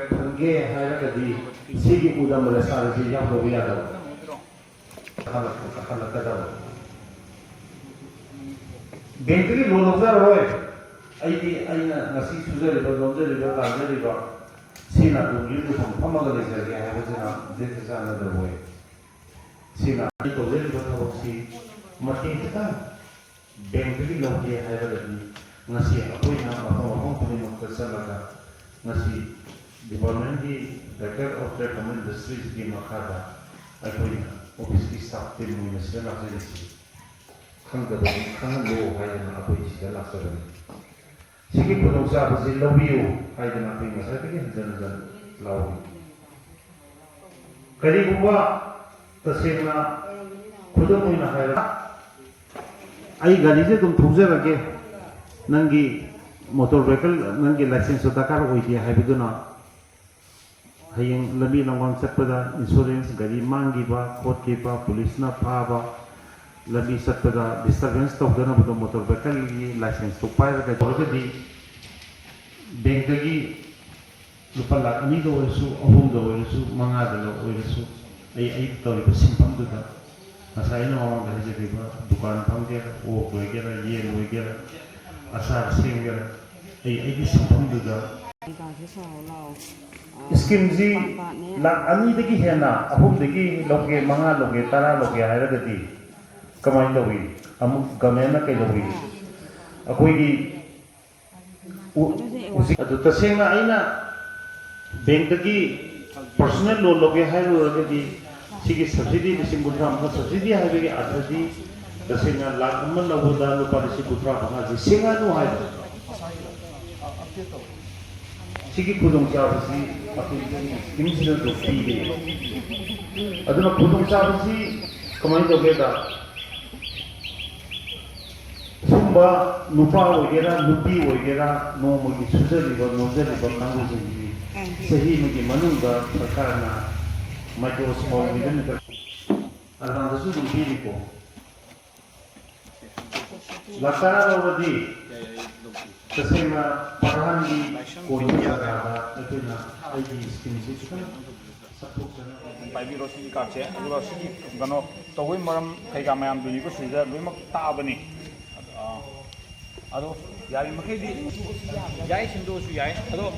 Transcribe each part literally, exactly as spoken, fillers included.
ꯐꯪꯒꯦ ꯍꯥꯏꯔꯒꯗꯤ ꯁꯤꯒꯤ ꯎꯗꯝ ꯔꯦꯁꯥꯗ ꯁꯤ ꯌꯥꯎꯗꯕ ꯌꯥꯗꯕ꯫ ꯍꯜꯂꯛ-, ꯍꯜꯂꯛꯀꯗꯕ꯫ ꯕꯦꯡꯛꯇꯒꯤ ꯂꯣꯟ ꯂꯧꯖꯔꯔꯣꯏ꯫ ꯑꯩꯗꯤ ꯑꯩꯅ ꯉꯁꯤ ꯁꯨꯖꯔꯤꯕ, ꯅꯣꯝꯖꯔꯤꯕ, ꯇꯥꯟꯖꯔꯤꯕ, ꯁꯤꯅ ꯑꯗꯨꯝ ꯌꯨꯝꯗ ꯁꯨꯝ ꯐꯝꯃꯒ ꯂꯩꯖꯒꯦ ꯍꯥꯏꯕꯁꯤꯅ ꯗꯦꯠꯇ ꯆꯥꯟꯅꯗꯕ ꯑꯣꯏ꯫ ꯁꯤꯅ ꯑꯩ ꯇꯧꯖꯔꯤꯕ ꯊꯕꯛꯁꯤ ꯃꯇꯦꯡ ꯈꯤꯇꯪ ꯕꯦꯡꯛꯇꯒꯤ ꯂꯧꯒꯦ ꯍꯥꯏꯔꯒꯗꯤ ꯉꯁꯤ ꯑꯩꯈꯣꯏꯅ ꯃꯐꯝ ꯃꯐꯝ ꯈꯨꯗꯤꯡꯃꯛꯇ ꯆꯠꯂꯒ ꯉꯁꯤ departmentꯀꯤ Director of Trade and Industries ꯀꯤ ꯃꯈꯥꯗ ꯑꯩꯈꯣꯏꯅ office ꯀꯤ staff team ꯑꯣꯏꯅ ꯁꯤꯗ ꯂꯥꯛꯆꯔꯤꯁꯤ꯫ ꯈꯪꯗꯕꯗꯤ ꯈꯪꯍꯜꯂꯨ ꯍꯥꯏꯗꯅ ꯑꯩꯈꯣꯏ ꯁꯤꯗ ꯂꯥꯛꯆꯕꯅꯤ꯫ ꯁꯤꯒꯤ ꯈꯨꯗꯣꯡꯆꯥꯕꯁꯤ ꯂꯧꯕꯤꯌꯨ ꯍꯥꯏꯗꯅ ꯑꯩꯈꯣꯏ ꯉꯁꯥꯏꯗꯒꯤ ꯍꯟꯖꯤꯟ ꯍꯟꯖꯤꯟ ꯂꯥꯎꯔꯤ꯫ ꯀꯔꯤꯒꯨꯝꯕ ꯇꯁꯦꯡꯅ ꯈꯨꯗꯝ ꯑꯣꯏꯅ ꯍꯥꯏꯔꯕ, ꯑꯩ ꯒꯥꯔꯤꯁꯦ ꯑꯗꯨꯝ ꯊꯧꯖꯔꯒꯦ, ꯅꯪꯒꯤ motor vehicle, ꯅꯪꯒꯤ license ꯁꯨ ꯗꯔꯀꯥꯔ ꯑꯣꯏꯗꯦ ꯍꯥꯏꯕꯗꯨꯅ ꯍꯌꯦꯡ ꯂꯝꯕꯤ ꯂꯝꯒꯥꯡ ꯆꯠꯄꯗ insurance, ꯒꯥꯔꯤ ꯃꯥꯡꯈꯤꯕ ꯈꯣꯠꯈꯤꯕ, ꯄꯨꯂꯤꯁꯅ ꯐꯥꯕ, ꯂꯝꯕꯤ ꯆꯠꯄꯗ disturbance ꯇꯧꯗꯅꯕꯗꯣ motor vehicle ꯒꯤ license ꯇꯨ ꯄꯥꯏꯔꯒ ꯇꯧꯔꯒꯗꯤ ꯕꯦꯡꯛꯇꯒꯤ ꯂꯨꯄꯥ ꯂꯥꯈ ꯑꯅꯤꯗ ꯑꯣꯏꯔꯁꯨ, ꯑꯍꯨꯝꯗ ꯑꯣꯏꯔꯁꯨ, ꯃꯉꯥꯗ ꯑꯣꯏꯔꯁꯨ, ꯑꯩ, ꯑꯩ ꯇꯧꯔꯤꯕ ꯁꯤꯟꯐꯝꯗꯨꯗ ꯉꯁꯥꯏ ꯑꯩꯅ ꯃꯃꯥꯡꯗ ꯍꯥꯏꯖꯈꯤꯕ ꯗꯨꯀꯥꯟ ꯐꯝꯒꯦꯔꯥ, ꯑꯣꯛ ꯂꯣꯏꯒꯦꯔꯥ, ꯌꯦꯟ ꯂꯣꯏꯒꯦꯔꯥ, ꯑꯆꯥꯔ ꯁꯦꯝꯒꯦꯔꯥ, ꯑꯩ, ꯑꯩꯒꯤ ꯁꯤꯟꯐꯝꯗꯨꯗ ꯁ꯭ꯀꯤꯝꯁꯤ ꯂꯥꯈ ꯑꯅꯤꯗꯒꯤ ꯍꯦꯟꯅ, ꯑꯍꯨꯝꯗꯒꯤ ꯂꯧꯒꯦ, ꯃꯉꯥ ꯂꯧꯒꯦ, ꯇꯔꯥ ꯂꯧꯒꯦ ꯍꯥꯏꯔꯒꯗꯤ ꯀꯃꯥꯏꯅ ꯇꯧꯏ? ꯑꯃꯨꯛ ꯒꯃꯦꯟꯅ ꯀꯩꯗꯧꯏ? ꯑꯩꯈꯣꯏꯒꯤ ꯎ-, ꯍꯧꯖꯤꯛ ꯑꯗꯨ ꯇꯁꯦꯡꯅ ꯑꯩꯅ ꯕꯦꯡꯛꯇꯒꯤ personal loan ꯂꯧꯒꯦ ꯍꯥꯏꯔꯨꯔꯒꯗꯤ ꯁꯤꯒꯤ subsidy ꯂꯤꯁꯤꯡ ꯀꯨꯟꯊ꯭ꯔꯥ ꯃꯉꯥ subsidy ꯍꯥꯏꯕꯒꯤ ꯑꯥꯔꯊꯗꯤ ꯇꯁꯦꯡꯅ ꯂꯥꯈ ꯑꯃ ꯂꯧꯕꯗ ꯂꯨꯄꯥ ꯂꯤꯁꯤꯡ ꯀꯨꯟꯊ꯭ꯔꯥ ꯃꯉꯥꯁꯤ ꯁꯦꯡꯍꯜꯂꯨ ꯍꯥꯏꯕ꯫ ꯁꯤꯒꯤ ꯈꯨꯗꯣꯡꯆꯥꯕꯁꯤ ꯑꯩꯈꯣꯏ scheme ꯁꯤꯗ ꯑꯗꯨꯝ ꯄꯤꯔꯦ꯫ ꯑꯗꯨꯅ ꯈꯨꯗꯣꯡꯆꯥꯕꯁꯤ ꯀꯃꯥꯏꯅ ꯇꯧꯒꯦꯗ, ꯁꯨꯝꯕ ꯅꯨꯄꯥ ꯑꯣꯏꯒꯦꯔꯥ, ꯅꯨꯄꯤ ꯑꯣꯏꯒꯦꯔꯥ, ꯅꯣꯡꯃꯒꯤ ꯁꯨꯖꯔꯤꯕ, ꯅꯣꯝꯖꯔꯤꯕ ꯀꯥꯡꯕꯨꯁꯤꯡꯁꯤ ꯆꯍꯤ ꯑꯃꯒꯤ ꯃꯅꯨꯡꯗ ꯁꯔꯀꯥꯔꯅ micro small medium enterprise advance ꯁꯨ ꯑꯗꯨꯝ ꯄꯤꯔꯤꯀꯣ꯫ ꯂꯥꯛ ꯇꯔꯥ ꯂꯧꯔꯗꯤ ꯇꯁꯦꯡꯅ ꯄ꯭ꯔꯙꯥꯟꯒꯤ ꯀꯣꯟꯕ ꯖꯒꯥꯗ ꯑꯩꯈꯣꯏꯅ ꯑꯩꯒꯤ ꯁ꯭ꯀꯤꯝꯁꯦ ꯈꯤꯇꯪ ꯆꯠꯊꯣꯛꯆꯅꯕ꯫ ꯄꯥꯏꯕꯤꯔꯣ ꯁꯤꯒꯤ ꯀꯥꯔꯠꯁꯦ, ꯑꯗꯨꯒ ꯁꯤꯒꯤ ꯀꯩꯅꯣ ꯇꯧꯕꯒꯤ ꯃꯔꯝ ꯀꯩꯀꯥ ꯃꯌꯥꯝꯗꯨꯅꯤꯀꯣ ꯁꯤꯗ ꯂꯣꯏꯅꯃꯛ ꯇꯥꯛꯑꯕꯅꯤ꯫ ꯑꯗꯣ ꯌꯥꯔꯤꯃꯈꯩꯗꯤ ꯌꯥꯏ, ꯁꯦꯝꯗꯣꯛꯑꯁꯨ ꯌꯥꯏ꯫ ꯑꯗꯣ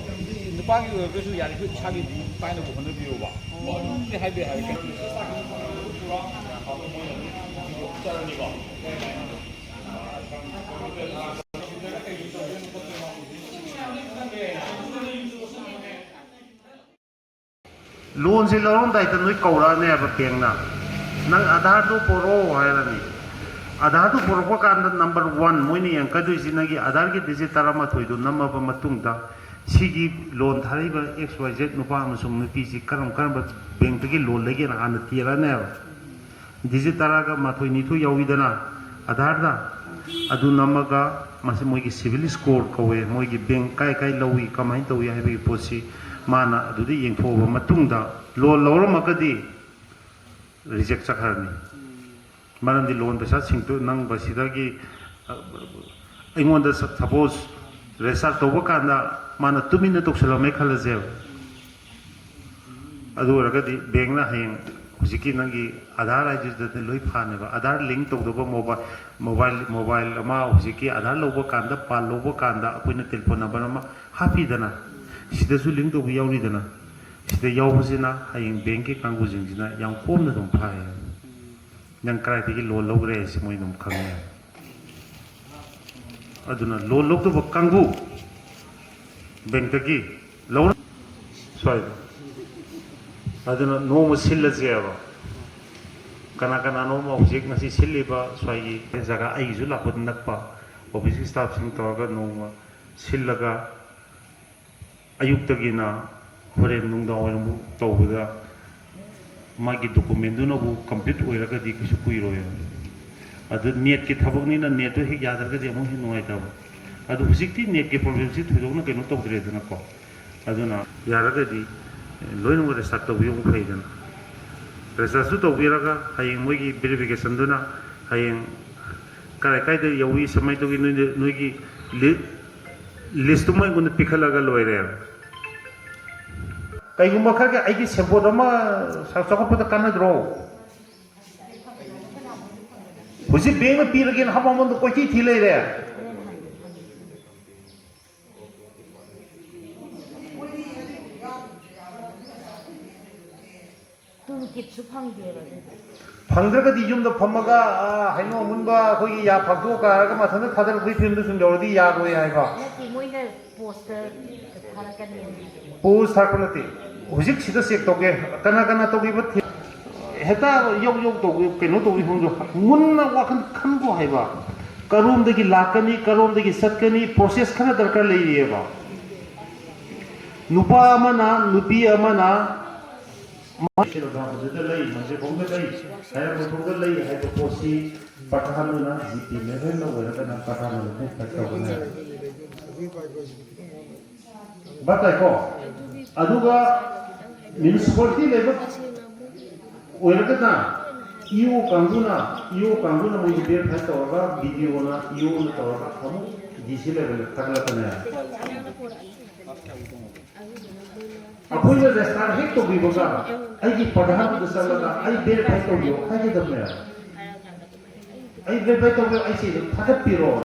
ꯅꯨꯄꯥꯒꯤ ꯑꯣꯏꯔꯒꯁꯨ ꯌꯥꯔꯤꯈꯩ ꯏꯁꯥꯒꯤꯗꯤ ꯄꯥꯏꯅꯕ ꯍꯣꯠꯅꯕꯤꯌꯨꯕ꯫ ꯑꯗꯨꯝꯗꯤ ꯍꯥꯏꯕ ꯌꯥꯏ꯫ ꯂꯣꯟꯁꯦ ꯂꯧꯔꯝꯗꯥꯏꯗ ꯅꯣꯏ ꯀꯧꯔꯛꯑꯅꯦꯕ ꯕꯦꯡꯅ, "ꯅꯪ ꯑꯙꯥꯔꯗꯨ ꯄꯣꯔꯛꯑꯣ" ꯍꯥꯏꯔꯅꯤ꯫ ꯑꯙꯥꯔꯗꯨ ꯄꯣꯔꯛꯄ ꯀꯥꯟꯗ ꯅꯝꯕꯔ ꯋꯥꯟ ꯃꯣꯏꯅ ꯌꯦꯡꯉꯛꯀꯗꯣꯏꯁꯤ ꯅꯪꯒꯤ ꯑꯙꯥꯔꯒꯤ ꯗꯤꯖꯤꯠ ꯇꯔꯥꯃꯥꯊꯣꯏꯗꯨ ꯅꯝꯃꯕ ꯃꯇꯨꯡꯗ, ꯁꯤꯒꯤ ꯂꯣꯟ ꯊꯥꯔꯛꯏꯕ ꯑꯦꯛꯁ ꯋꯥꯏ ꯖꯦꯠ ꯅꯨꯄꯥ ꯑꯃꯁꯨꯡ ꯅꯨꯄꯤꯁꯤ ꯀꯔꯝ ꯀꯔꯝꯕ ꯕꯦꯡꯇꯒꯤ ꯂꯣꯟ ꯂꯩꯒꯦꯅ ꯍꯥꯟꯅ ꯊꯤꯔꯛꯑꯅꯦꯕ꯫ ꯗꯤꯖꯤꯠ ꯇꯔꯥꯒ ꯃꯥꯊꯣꯏ ꯅꯤꯊꯣꯏ ꯌꯥꯎꯏꯗꯅ ꯑꯙꯥꯔꯗ, ꯑꯗꯨ ꯅꯝꯃꯒ ꯃꯁꯤ ꯃꯣꯏꯒꯤ ꯁꯤꯚꯤꯜ ꯁ꯭ꯀꯣꯔ ꯀꯧꯋꯦ, ꯃꯣꯏꯒꯤ ꯕꯦꯡ ꯀꯥꯏ ꯀꯥꯏ ꯂꯧꯏ, ꯀꯃꯥꯏꯅ ꯇꯧꯏ ꯍꯥꯏꯕꯒꯤ ꯄꯣꯠꯁꯤ ꯃꯥꯅ ꯑꯗꯨꯗ ꯌꯦꯡꯊꯣꯛꯑꯕ ꯃꯇꯨꯡꯗ ꯂꯣꯟ ꯂꯧꯔꯝꯃꯒꯗꯤ ꯔꯤꯖꯦꯛ ꯆꯠꯈ꯭ꯔꯅꯤ꯫ ꯃꯔꯝꯗꯤ ꯂꯣꯟ ꯄꯩꯁꯥ ꯁꯤꯡꯇꯣꯛ ꯅꯪ ꯃꯁꯤꯗꯒꯤ, ꯑ, ꯑꯩꯉꯣꯟꯗ ꯁ-, ꯁꯄꯣꯁ ꯔꯦꯖꯤꯁꯇꯥꯔ ꯇꯧꯕ ꯀꯥꯟꯗ ꯃꯥꯅ ꯇꯨꯃꯤꯟꯅ ꯇꯧꯁꯜꯂꯝꯃꯦ ꯈꯜꯂꯁꯦꯕ꯫ ꯑꯗꯨ ꯑꯣꯏꯔꯒꯗꯤ ꯕꯦꯡꯅ ꯍꯌꯦꯡ ꯍꯧꯖꯤꯛꯀꯤ ꯅꯪꯒꯤ ꯑꯙꯥꯔ ꯑꯥꯏ ꯗꯤꯗꯨꯗ ꯂꯣꯏ ꯐꯥꯅꯦꯕ꯫ ꯑꯙꯥꯔ ꯂꯤꯡ ꯇꯧꯗꯕ ꯃꯣꯕꯥꯏꯜ, ꯃꯣꯕꯥꯏꯜ, ꯃꯣꯕꯥꯏꯜ ꯑꯃ ꯍꯧꯖꯤꯛꯀꯤ ꯑꯙꯥꯔ ꯂꯧꯕ ꯀꯥꯟꯗ, ꯄꯥꯟ ꯂꯧꯕ ꯀꯥꯟꯗ ꯑꯩꯈꯣꯏꯅ ꯇꯦꯂꯤꯐꯣꯟ ꯅꯝꯕꯔ ꯑꯃ ꯍꯥꯞꯄꯤꯗꯅ, ꯁꯤꯗꯁꯨ ꯂꯤꯡ ꯇꯧꯕ ꯌꯥꯎꯔꯤꯗꯅ, ꯁꯤꯗ ꯌꯥꯎꯕꯁꯤꯅ ꯍꯌꯦꯡ ꯕꯦꯡꯀꯤ ꯀꯥꯡꯕꯨꯁꯤꯡꯁꯤꯅ ꯌꯥꯝ ꯀꯣꯝꯅ ꯑꯗꯨꯝ ꯐꯥꯏ꯫ ꯅꯪ ꯀꯗꯥꯏꯗꯒꯤ ꯂꯣꯟ ꯂꯧꯈ꯭ꯔꯦ ꯍꯥꯏꯁꯤ ꯃꯣꯏ ꯑꯗꯨꯝ ꯈꯪꯉꯦ꯫ ꯑꯗꯨꯅ ꯂꯣꯟ ꯂꯧꯗꯕ ꯀꯥꯡꯕꯨ ꯕꯦꯡꯛꯇꯒꯤ ꯂꯧꯔ ꯁ꯭ꯋꯥꯏꯗ꯫ ꯑꯗꯨꯅ ꯅꯣꯡꯃ ꯁꯤꯜꯂꯁꯦꯕ꯫ ꯀꯅꯥ ꯀꯅꯥꯅꯣꯝ ꯍꯧꯖꯤꯛ ꯉꯁꯤ ꯁꯤꯜꯂꯤꯕ ꯁ꯭ꯋꯥꯏꯒꯤ ꯖꯒꯥ ꯑꯩꯒꯤꯁꯨ ꯂꯥꯛꯄꯗ ꯅꯛꯄ ꯑꯣꯐꯤꯁꯀꯤ ꯁ꯭ꯇꯥꯐꯁꯤꯡ ꯇꯧꯔꯒ ꯅꯣꯡꯃ ꯁꯤꯜꯂꯒ ꯑꯌꯨꯛꯇꯒꯤꯅ ꯍꯣꯔꯦꯟ ꯅꯨꯡꯗꯥꯡ ꯋꯥꯏꯔꯝꯕꯨꯛ ꯇꯧꯕꯗ ꯃꯥꯒꯤ ꯗꯣꯀꯨꯃꯦꯟꯗꯨꯅꯕꯨ ꯀꯝꯄ꯭ꯂꯤꯠ ꯑꯣꯏꯔꯒꯗꯤ ꯀꯩꯁꯨ ꯀꯨꯏꯔꯣꯏ꯫ ꯑꯗꯨ ꯅꯦꯠꯀꯤ ꯊꯕꯛꯅꯤꯅ ꯅꯦꯠꯇꯨ ꯍꯦꯛ ꯌꯥꯗ꯭ꯔꯒꯗꯤ ꯑꯃꯨꯛ ꯍꯦꯟꯅ ꯅꯨꯡꯉꯥꯏꯇꯕ꯫ ꯑꯗꯨ ꯍꯧꯖꯤꯛꯇꯤ ꯅꯦꯠꯀꯤ ꯄ꯭ꯔꯣꯕ꯭ꯂꯦꯝꯁꯤ ꯊꯣꯏꯗꯣꯛꯅ ꯀꯩꯅꯣ ꯇꯧꯗ꯭ꯔꯦꯗꯅꯀꯣ꯫ ꯑꯗꯨꯅ ꯌꯥꯔꯒꯗꯤ ꯂꯣꯏꯅꯃꯛ ꯔꯦꯖꯤꯁꯇꯥꯔ ꯇꯧꯕꯤꯌꯨ ꯐꯩꯗꯅ꯫ ꯔꯦꯖꯤꯁꯇꯥꯔꯁꯨ ꯇꯧꯕꯤꯔꯒ ꯍꯌꯦꯡ ꯃꯣꯏꯒꯤ ꯚꯦꯔꯤꯐꯤꯀꯦꯁꯟꯗꯨꯅ ꯍꯌꯦꯡ ꯀꯥꯏ ꯀꯥꯏꯗ ꯌꯧꯏ, ꯁꯨꯃꯥꯏꯅ ꯇꯧꯒꯤ, ꯅꯣꯏꯅ, ꯅꯣꯏꯒꯤ ꯂꯤ-, ꯂꯤꯁꯇꯨꯃ ꯑꯩꯉꯣꯟꯗ ꯄꯤꯈꯠꯂꯒ ꯂꯣꯏꯔꯦ꯫ ꯀꯩꯒꯨꯝꯕ ꯈꯔꯒꯤ ꯑꯩꯒꯤ ꯁꯦꯕꯣꯠ ꯑꯃ ꯆꯥꯎꯈꯠꯄꯗ ꯀꯥꯟꯅꯗ꯭ꯔꯣ? ꯍꯧꯖꯤꯛ ꯕꯦꯡꯅ ꯄꯤꯔꯒꯦꯅ ꯍꯥꯞꯄ ꯃꯃꯜꯗ ꯀꯣꯏꯊꯤ ꯊꯤ ꯂꯩꯔꯦ꯫ ꯇꯨꯜ ꯀꯤꯠꯁꯨ ꯐꯪꯗꯦꯕ ꯑꯗꯨꯗꯤ꯫ ꯐꯪꯗ꯭ꯔꯒꯗꯤ ꯌꯨꯝꯗ ꯐꯝꯃꯒ, ꯑꯥ, ꯍꯩꯅꯧ ꯑꯃꯨꯟꯕ ꯑꯩꯈꯣꯏꯒꯤ ꯌꯥ ꯐꯥꯛꯇꯣꯛꯑ ꯀꯥꯔꯒ ꯃꯊꯟꯇ ꯊꯥꯗꯔꯛꯄꯒꯤ ꯐꯤꯕꯝꯗ ꯁꯨꯝ ꯌꯧꯔꯗꯤ ꯌꯥꯔꯣꯏ ꯍꯥꯏꯕ꯫ ꯅꯠꯇꯦ, ꯃꯣꯏꯅ ꯄꯣꯁꯇ ꯊꯥꯔꯛꯀꯅꯤ꯫ ꯄꯣꯁ ꯊꯥꯔꯛꯄ ꯅꯠꯇꯦ꯫ ꯍꯧꯖꯤꯛ ꯁꯤꯗ ꯆꯦꯛ ꯇꯧꯒꯦ꯫ ꯀꯅꯥ ꯀꯅꯥ ꯇꯧꯈꯤꯕ ꯊꯤ-, ꯍꯦꯛꯇ ꯌꯧ ꯌꯧ ꯇꯧꯕꯤ, ꯀꯩꯅꯣ ꯇꯧꯕꯤ ꯐꯤꯕꯝꯗꯣ ꯃꯨꯟꯅ ꯋꯥꯈꯜ ꯈꯟꯈꯣ ꯍꯥꯏꯕ꯫ ꯀꯔꯣꯝꯗꯒꯤ ꯂꯥꯛꯀꯅꯤ, ꯀꯔꯣꯝꯗꯒꯤ ꯆꯠꯀꯅꯤ, ꯄ꯭ꯔꯣꯁꯦꯁ ꯈꯔ ꯗꯔꯀꯥꯔ ꯂꯩꯔꯤꯑꯕ꯫ ꯅꯨꯄꯥ ꯑꯃꯅ, ꯅꯨꯄꯤ ꯑꯃꯅ ꯃꯥ-, ꯁꯦꯜ ꯊꯥꯕꯗꯨꯗ ꯂꯩ, ꯃꯟꯇ꯭ꯔꯤ ꯈꯣꯡꯗ ꯂꯩ, ꯍꯥꯏꯔꯛꯄ ꯈꯣꯡꯗ ꯂꯩ ꯍꯥꯏꯕ ꯄꯣꯠꯁꯤ ꯄ꯭ꯔꯙꯥꯟꯗꯨꯅ ꯖꯤ ꯄꯤ ꯃꯦꯝꯕꯔ ꯑꯣꯏꯔꯒꯅ ꯄ꯭ꯔꯙꯥꯟꯗꯨꯅ ꯐꯦꯠ ꯇꯧꯒꯅꯤ꯫ ꯚꯥꯞ ꯇꯥꯏꯀꯣ? ꯑꯗꯨꯒ ꯃ꯭ꯌꯨꯅꯤꯁꯤꯄꯥꯂꯤꯇꯤ ꯂꯩꯕ ꯑꯣꯏꯔꯒꯅ ꯏ ꯑꯣ ꯀꯥꯡꯕꯨꯅ, ꯏ ꯑꯣ ꯀꯥꯡꯕꯨꯅ ꯃꯣꯏꯒꯤ ꯚꯦꯔꯤꯐꯥꯏ ꯇꯧꯔꯒ ꯕꯤ ꯗꯤ ꯑꯣꯅ, ꯏ ꯑꯣꯅ ꯇꯧꯔꯒ ꯑꯃꯨꯛ ꯗꯤ ꯁꯤ ꯂꯦꯚꯦꯜꯗ ꯊꯥꯒꯠꯂꯛꯀꯅꯤ꯫ ꯑꯩꯈꯣꯏꯅ ꯔꯦꯖꯤꯁꯇꯥꯔ ꯍꯦꯛ ꯇꯧꯕꯤꯕꯒ ꯑꯩꯒꯤ ꯄ꯭ꯔꯙꯥꯟꯗꯨꯗ ꯆꯠꯂꯒ ꯑꯩ ꯚꯦꯔꯤꯐꯥꯏ ꯇꯧꯕꯤꯌꯣ ꯍꯥꯏꯒꯗꯕꯅꯦ꯫ ꯑꯩ ꯚꯦꯔꯤꯐꯥꯏ ꯇꯧꯕꯤꯌꯣ, ꯑꯩ ꯁꯤ ꯑꯗꯨꯝ ꯊꯥꯒꯠꯄꯤꯔꯣ꯫